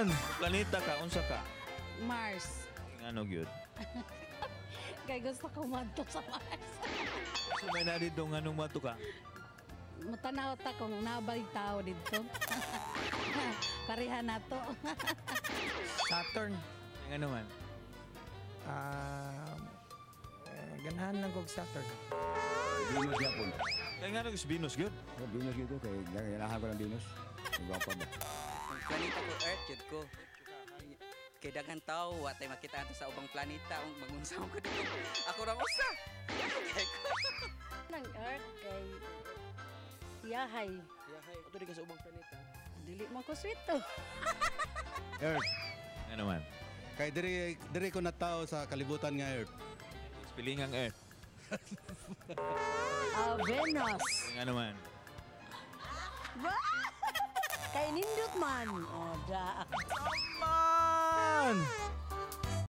Man, planeta ka, unsa ka? Mars. Ngano gyud? Kay gusto ko madto sa Mars. So may na dito, nganong mato ka? Mutanaw ta kung nabay tao dito. Pareha na to. Saturn. Ngano man? Ah, ganahan lang kog Saturn. Venus yapon. Kay ngano is Venus gyud? Oh, Venus gitu kay ganahan ko ng Venus. Ang gwapa ba? Ang planeta ko Earth jud ko. Kay daghan tao wa tay makita ato sa ubang planeta ang magunsa ko dito. Ako ra usa. Kay ko. Nang Earth kay yahay. Yahay. Ato di ka sa ubang planeta. Dili mo ko sweet to. Earth. Ngano man? Kay diri diri ko natao sa kalibutan nga Earth. Pilingang Earth. Ah, Venus. Ngano man? Ba? Kay nindot man. Oh, da.